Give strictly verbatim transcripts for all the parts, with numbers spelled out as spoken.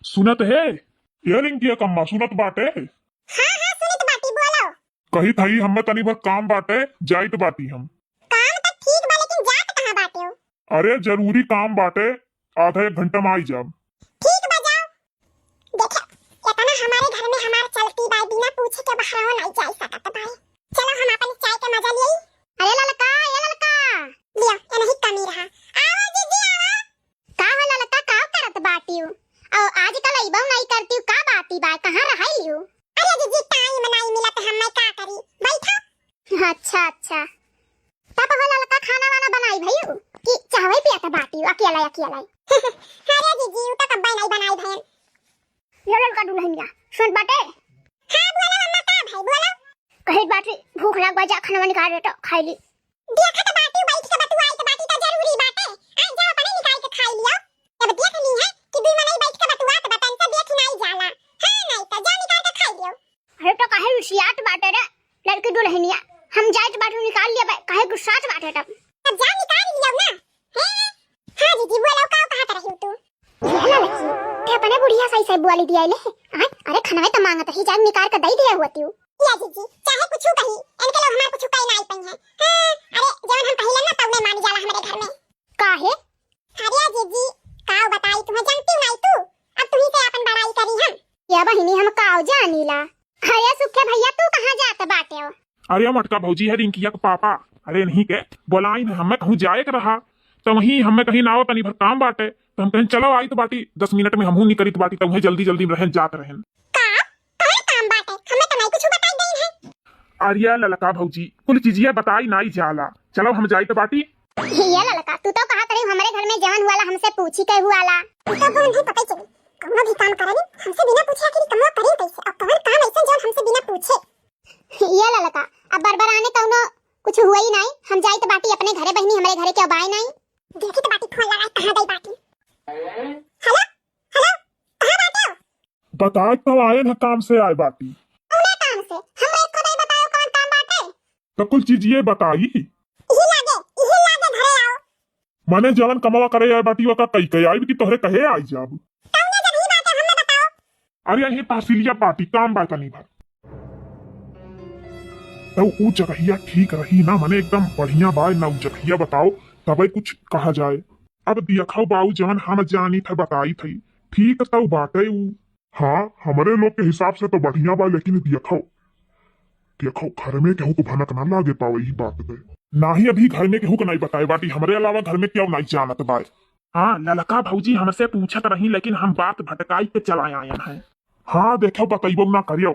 सुनत हे? ए रिंकिया कम्मा, सुनत बाटे? हाँ, हाँ, सुनत बाटी, बोलो। कहित हई, हम्मे तनी भर काम बाटे, जाइत बाटी हम। काम त ठीक बा, लेकिन जात कहाँ बाटे हो? अरे, जरूरी काम बाटे, आधा एक घंटा में आई जाब। ठीक बा, जाओ। देखे, इतना हमारे घर में हमार चलती बा, बिना पूछे के बहराओ नहीं जा सकत भाई। चलो, हम अपन चाय के मजा लिए। अरे ललका, ए ललका। लियो, ये नहीं कमी रहा। आओ जीजी, आओ। का हो ललका, का करत बाटियो? और आजकल अइबो नहीं करतियो, का बाती बा, कहाँ रहलियो? अरे जीजी, टाइम नहीं मिलत, हम मैं का करी, बैठो। अच्छा, अच्छा। तब हो ललका, खाना वाना बनाई भइयो कि चाहवे पियत बाटियो अकेला, अकेला? अरे जीजी, उ तो कब्बे नहीं बनाई भयन। ये ललका दुल्हनिया, सुन बाटे? हाँ, बोलो अम्मा, का भाई, बोलो। कहे बाटी, भूख लाग बा, जा खाना निकाल दे तो खाई ली। देखत बाटी, बैठ के बतुआई के बाटी तो जरूरी बाटे। आ जाओ, अपने निकाल के खाई लियो। जब देख ली है कि दुई मनई बैठ के बतुआत बा, तन से देख नहीं जाला। हाँ, नहीं तो जा निकाल के खाई लियो। अरे तो काहे रुसियात बाटे रे लड़की दुल्हनिया, हम जाइत बाटू निकाल लिया बे, काहे गुस्सात बाटे तब? तब जा निकाल लियो ना। हैं? हाँ जीजी, बोलो, का कहत रही तू? ये ललकी, ते अपने बुढ़िया सही से बोली दिया ले। आय, अरे खनवे तो मांगत ही, जा निकाल के दे दिया हुआ तू। या जीजी, चाहे कुछ कही, इनके लोग हमार कुछ कही नहीं पई हैं। हाँ, अरे जवन हम कहिला ना तवने मान जाला हमारे घर में। काहे? अरे जीजी, का बताई तुम्हें, जानती नहीं तू, अब तुम्ही से अपन बड़ाई करी हम। या बहिनी, हम काव जानीला। अरे सुखे भैया, तू कहाँ जात बाटे हो? अरे मोटका भौजी है रिंकिया के पापा, अरे नहीं के बोलाई न, हमें कहूँ जाए के रहा, तो वहीं हमें कहीं ना हो, तनी भर काम बाटे, तो हम कहें चलो आई तो बाटी, दस मिनट में हमहू निकलित बाटी, तो वहीं जल्दी जल्दी में रहन जात रहन। का? कौन काम बाटे? हमें तो नहीं कुछ बताई गई है। अरे ललका भौजी, कुल चीजिया बताई नाई जाला, चलो हम जाई तो बाटी। ये ललका, तू तो कहा करे हमरे घर में जवन हुआला हमसे पूछी के हुआला। ई तो कौन है पता चली, कौनो भी काम करनी हमसे बिना पूछे आखिर कमवा करी कैसे, और कौन काम ऐसा जौन हमसे बिना पूछे। ये ललका, अब बरबराने कौनो कुछ हुआ ही नहीं, हम जाइत बाटी अपने घरे बहिनी, हमरे घरे के अब आए नहीं। देखी तो बाटी फोन लगाए कहाँ गई बाटी। हेलो, हेलो, कहाँ बाटे हो? बताए तो आए न काम से आए बाटी। कौने काम से? हम एक को नहीं बताओ कौन काम बाटे। तो कुल चीज ये बताई। इही लागे, इही लागे घरे आओ। मने जवन कमवा करे आए बाटी ओका कई कई आइब कि तोहरे कहे आई जाब। कौने जगही बाटे हमें बताओ। अरे यही तहसीलिया बाटी काम बा तनी भर। तो ऊ जगहिया ठीक रही ना, मने एकदम बढ़िया बा ना ऊ जगहिया बताओ, तबे कुछ कहा जाए। अब दियखौ बाऊ जवन हम जानी थे बताई थे, ठीक तो बाटे ऊ। हाँ, हमरे लोग के हिसाब से तो बढ़िया बा, लेकिन दियखौ, दियखौ घर में केहू को भनक ना लागे पावे ई बात पे। नाही अभी घर में केहू को नहीं बताए बाटी, हमरे अलावा घर में केहू नहीं जानत बाय। हाँ, ललका भौजी हमसे पूछत रही, लेकिन हम बात भटकाई के चला आयन है। हाँ, देखो बतैबो ना करियो,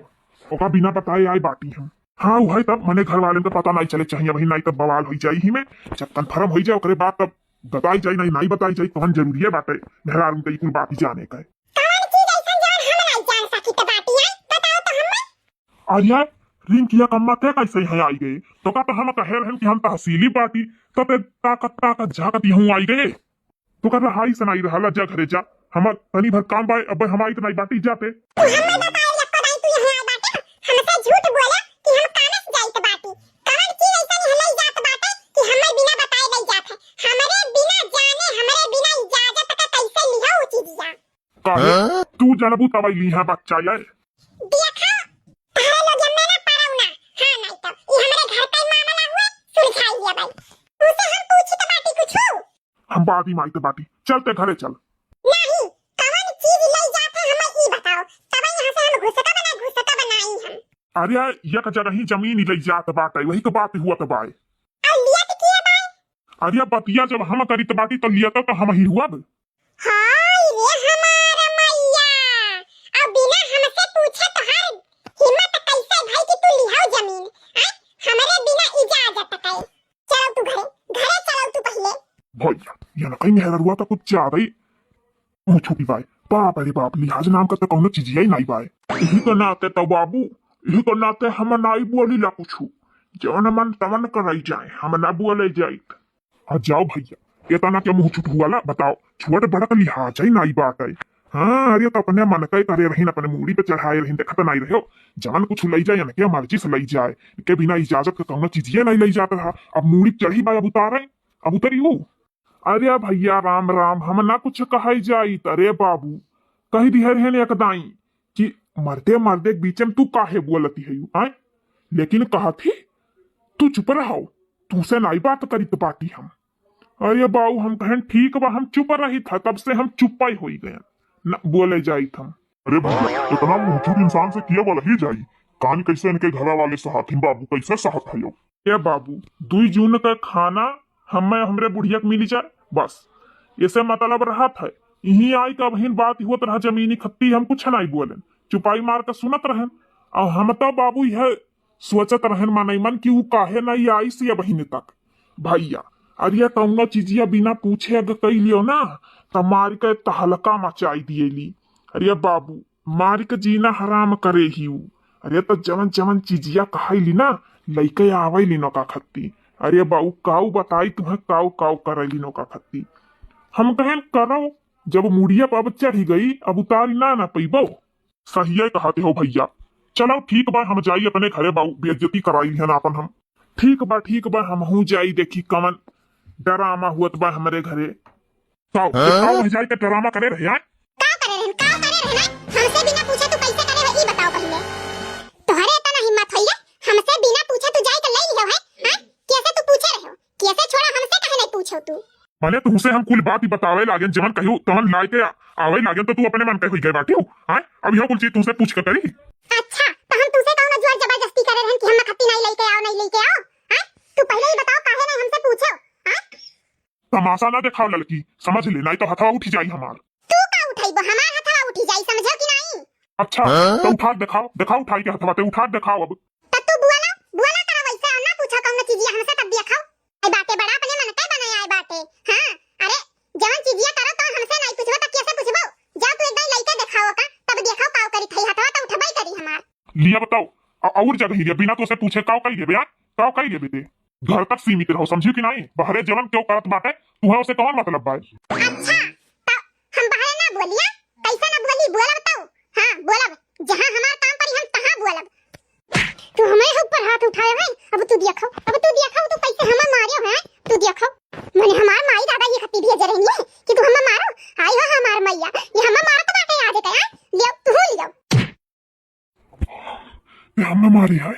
ओका बिना बताए आए बाटी हम। हाँ, उहे तब मने घर वाले के पता नहीं चले चाहिए, वही नहीं तब बवाल हो जाई ही में, जब कन्फर्म हो जाए ओकरे बाद तब बताई जाई, नहीं, नहीं बताई जाई, कौन जरूरी है बाटे मेहरारू के ई कुल बात ही जाने का है। कौन चीज ऐसन जौन हम नहीं जान सकी त बाटी आई, बताओ तो हमें। अरे रिंकिया कम्मा ते कैसे यहाँ आई गए? तो का तो हम कहे रहन कि हम तहसीली बाटी, तो ते ताकत ताकत झाकत यहाँ आई गए। तो का रहाई से नहीं रहला, जा घरे जा, हम तनी भर काम बाय, अब हम आई तो नहीं बाटी जाते। तू हमें बताए लक्को दाई, तू यहाँ आई बाटे, हमसे झूठ बोला कि हम कानस जाइत बाटी। कौन चीज ऐसा नहीं ले जात बाटे कि हमें बिना बताए ले जात है? हमरे बिना जाने, हमरे बिना इजाजत का कैसे लिहो उ चीजिया? काहे? हाँ? तू जनबू तब लिहा बच्चा ये। देखा, तहरे लोग एमे ना पड़ो ना। हाँ, नहीं तो ई हमरे घर का मामला हुए, सुलझाई लिया भाई। उसे हम पूछी तो बाटी कुछ। हम बादी माई तो बाटी, चलते घरे चल। नहीं, कवन चीज ले जाते हमें ई बताओ, तब यहाँ से हम घुसका बना, घुसका बनाई हम। अरे एक जगह ही जमीन ले जात बाटे, वही तो बात हुआ तो बाय। और लिया तो किया बाय? अरे बतिया जब हम करी तो बाटी तो लिया तो, तो हम ही हुआ। हाय रे हमार मैया, अब बिना हमसे पूछे तोहार हिम्मत कैसे भई कि तू लिहाओ जमीन? आय, हमरे बिना इजाजत के। चलो तू घरे, घरे चलो तू पहिले। भैया, ये ना कहीं मेहररुआ तो कुछ ज्यादा ही मुँह छुपी बाय। बाप रे बाप, लिहाज नाम का तो कौनो चीजिया ही नहीं बाय। यही के नाते तो बाबू, यही के नाते हम नाई बोली ला कुछ। जवन मन तवन कराई जाए, हम ना बोले जाइत। आ जाओ भैया, एतना के मुँह छुट हुआ ला, बताओ, छोट बड़क लिहाज है नाई बाटे। हाँ, अरे तो अपने मन के करे रहीन, अपने मूड़ी पे चढ़ाए रहीन, देखत नाई रहे हो, जवन कुछ लई जाए, इनके मर्जी से लई जाए, इनके बिना इजाजत के कौनो चीजिए नहीं लई जात रहा। अब मूड़ी पे चढ़ी बा, अब उतारे, अब उतरी हूँ। अरे भैया राम राम, हम ना कुछ कहै जाइत, अरे बाबू, कहि दिहे रहेन एक दाईं कि मर्दे मर्दे के बीचे में तू काहे बोलति हयू, आय? लेकिन कहत ही, "तू चुप रहो, तुहसे नाई बात करित बाटी हम।" अरे बाऊ, हम कहेन, "ठीक बा, हम चुप रहित ह, तब से हम चुप्पा ही होई गएन, न बोले जाइत हम।" अरे भैया, इतना मुंहचुर इंसान से किया बोला ही जाई? कान कैसे इनके घरा वाले सहत हैं बाबू, कैसे सहत है यो? ए बाबू, दुई जून का खाना हमें, हमरे बुढ़िया के मिली जाए, बस। ऐसे मतलब रहत है। यहीं आई तो अबहिन बात होत रहा जमीनी खत्ती, हम कुछ नहीं बोलेन, चुपाई मार के सुनत रहेन। और हम तो बाबू यह सोचत रहेन मनई मन कि ऊ काहे नहीं आई सी अबहिन तक। भैया, अरे कौनो चीजिया बिना पूछे अगर कई लियो ना, तो मार के तहलका मचाई दिएली। अरे बाबू, मार के जीना हराम करे ही ऊ। अरे तो जवन जवन चीजिया कहाई ली ना, लइके आवे ली नौका खत्ती। अरे बाऊ, काऊ बताई तुम्हें, काऊ काऊ करे ली नौका खत्ती। हम कहेन, "करो, जब मुड़िया पर अब चढ़ी गई, अब उतारी ना ना पइबो।" सहिए कहते हो भैया। चलो ठीक बा, हम जाई अपने घरे बाऊ, बेइज्जती कराई लिहन आपन हम। ठीक बा, ठीक बा, हमहू जाई, देखी कवन डरामा हुअत बा हमरे घरे। काऊ, हाँ? काऊ वह जाई के डरामा करे रहे, आय? का करे रहन, का करे रहन, आय? हमसे बिना पूछे तू कैसे करे हो, ई बताओ पहिले। तोहरे इतना हिम्मत होइए, हमसे बिना पूछे तू जाई के ले लियो है, हाँ? कैसे तू पूछे रहो? कैसे छोड़ा, हमसे काहे नहीं पूछो तू? माने तुमसे हम कुल बात ही बतावे लागेन, जवन कहियो तवन लाए के आ-, आवे लागेन, तो तू अपने मन के हुई गए बाटियो, आय? अब यह कुल चीज तुमसे पूछ के करी? अच्छा, तो हम तुमसे कौन जोर जबरदस्ती करे रहन कि हम खत्ती नहीं लेके आओ, नहीं लेके आओ, आय? तू पहिले ही बताओ, काहे नहीं हमसे पूछो, आय? तमाशा ना देखाओ ललकी, समझ ले, नहीं तो हथवा उठी जाई हमार। तू का उठाइबो? हमार हथवा उठी जाई, समझो कि नहीं? अच्छा, हाँ? तो उठा देखाओ, देखाओ उठाई के हथवा, ते उठा देखाओ अब। त तू बुआला, बुआला करा वैसे, और ना पूछा कौनो चीजिया हमसे, तब देखाओ। आई बाटे बड़ा अपने मन के बनाए आए बाटे। हाँ, अरे, जवन चीजिया करो तो हमसे नहीं पूछबो, तो कैसे पूछबो? जाओ तू एक दाई लइके देखाओ का, तब देखाओ काव करी थई हथवा, तो उठबई करी हमार। लिया बताओ, अ-, और जगह लिया, बिना तो से पूछे काव कई लेबे, आ? काव कई लेबे ते? घर तक सीमित रहो, समझियो कि नहीं? बहरे जवन क्यों करत बाटे, तुहे उसे कौन मतलब बाय? अच्छा, त हम बहरे ना बोलिया? कैसे ना बोली? बोलब तउ। हाँ, बोलब। जहाँ हमार काम पड़ी, हम तहाँ बोलब। तू हमरे ऊपर हाथ उठाए है, अब तू देखो, अब तू देखो, तू कैसे हमें मारियो है, तू देखो। मने हमार माई दादा ये खत्ती भेजे रहनी है कि तू हमें मारो। आई हो हमार मैया, ये हमें मारत बाटे आज के, हाँ? लियो, तू लियो। ते हमें मारे है?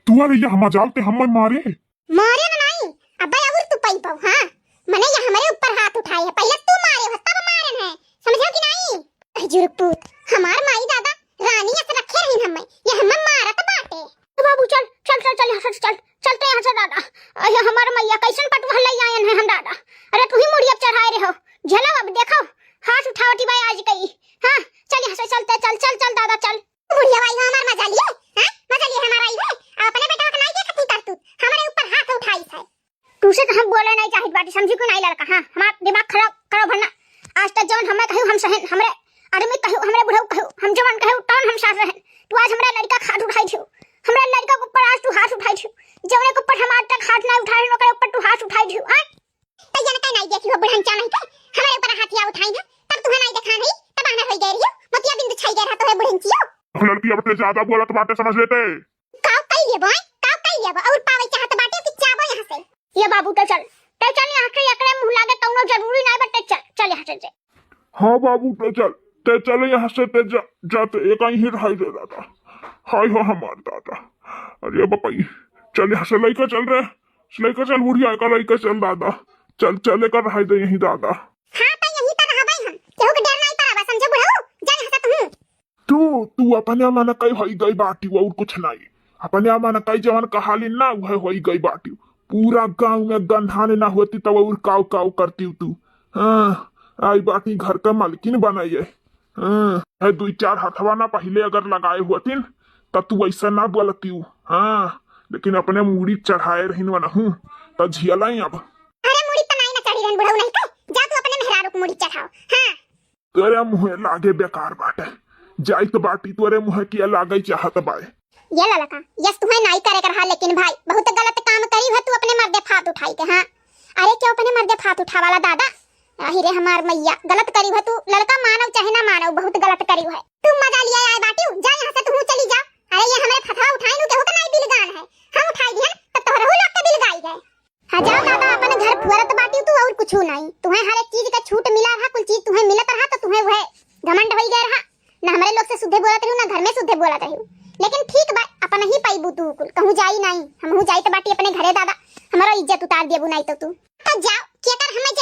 तू अरे ये हमार जाल ते हमें मारे? मारे न नहीं, अबे और तू पई पाऊ, हाँ? मने ये हमरे ऊपर हाथ उठाए है, पहले तू मारे हो, तब मारन है, समझो कि नहीं? अरे जुरुक पूत, हमार माई दादा रानी अस रखे रहिन हमें, ये हमें मारत बाटे। ए बाबू चल, चल, चल, चल, यहाँ से चल, चल तो यहाँ से दादा। अरे हमार मैया कैसन पटुआ ले आयन है हम दादा। अरे तू ही मुड़िया चढ़ाए रहे हो, झेलो अब देखो, हाथ उठावटी बाय आज कई। हाँ, चल यहाँ से चलते, चल, चल, चल दादा चल। बुढ़िया आई हो हमार मजा लिए, हाँ? मजा लिए हमार आई है। अब अपने बेटा का नाई देखत ही करतूत, हमरे ऊपर हाथ उठाई है। तुसे तो हम बोले नहीं चाहित बाटी, समझी क्यों नहीं लड़का, हाँ? हमार दिमाग खराब, खराब है ना। आज तक जौन हमें कहू हम सहन, हमरे आदमी कहू, हमरे बुढ़ऊ कहू, हम जवान कहू, तौन हम साथ रहन। तू आज हमरा लड़का खाट उठाई दियो, हमरा लड़का के ऊपर आज तू हाथ उठाई दियो। जौने के ऊपर हम आज तक हाथ नहीं उठाए, ओकरे ऊपर तू हाथ उठाई दियो, हाँ? तैया न कहना देखी हो बुढ़न चाह नहीं के, हमरे ऊपर हाथिया उठाई ना, तब तुहे नहीं देखा नहीं, तब आना होई गए रहियो, मोतिया बिंदु छाई गए रहा तो है बुढ़न चियो। लड़की अब ते ज्यादा बोलत बाटे समझ लेते। काव कई लेबो, हैं? काव कई लेबो? और पावे चाहत बाटे कि चाबो यहाँ से। ये बाबू, तो चल, तो चल यहाँ से, एकरे मुँह लागे कौनो जरूरी नहीं बटे, चल, चल यहाँ से, चल। हाँ बाबू, तो चल, ते चल यहाँ से, ते जा, जा ते एक ही रहाई दे दादा। हाय हो हमार दादा। अरे बपई, चल यहाँ से लइका चल रे, लइका चल बुढ़िया का लइका चल दादा। चल, चल एकर रहाई दे यहीं दादा। हाँ, तो यहीं तो रहबै हम, केहू के डर नहीं परबा, समझे बुढ़ऊ, जा यहाँ से तू। तू, तू अपने मन कई होई गई बाटी, और कुछ नहीं। अपने मन कई जवन कहाली ना, वह होई गई बाटी। पूरा गांव में गंधाने ना होती, तब और काव काव करती तू। हाँ, आई बाटी घर का मालकिन बनाइए। हाँ, है दुई चार हथवा ना पहले अगर लगाए होतिन, त तू ऐसा ना बोलती। हाँ, लेकिन अपने मूड़ी चढ़ाए रहिन वनहू, त झियलाई अब। अरे मूड़ी त नाई ना चढ़ी रहन बुढ़ऊ नहीं के, जा तू अपने मेहरारू को मूड़ी चढ़ाओ। हाँ। तोरे मुँहे लागे बेकार बाटे। जाइत बाटी तोरे मुँहे किया लागे चाहत बाय। ये ललका, यस तुहे नाई करे के रहा, लेकिन भाई, बहुत गलत काम करी है तू अपने मर्दे फात उठाई के, हाँ। अरे क्यों अपने मर्दे फात उठावाला दादा? आही रे हमार मैया, गलत करी है तू, ललका मानव चाहे ना मानव, बहुत गलत करी है। तू मजा लिया आए बाटी, जा यहाँ से तू चली जा। अरे ये हमरे फतवा उठाई नु केहू के नाई बिलगान है, हम उठाई दिहन, तो तोहरहू लोग के बिलगाई गए। हाँ, जाओ दादा, अपन घर फुअरत बाटी तू, और कुछ नहीं। तुहे हर एक चीज का छूट मिला रहा, कुल चीज तुहे मिलत रहा, तो तुहे वह घमंड होई गए रहा। ना हमरे लोग से सुधे बोलत रहिउ, ना घर में सुधे बोलत रहिउ। लेकिन ठीक बा, अपन ही पाइबू तू कुल, कहूँ जाई नाई, हमहू जाई त बाटी अपने घरे दादा, हमरो इज्जत उतार देबू नाई तो तू। तो जाओ, केकर हमें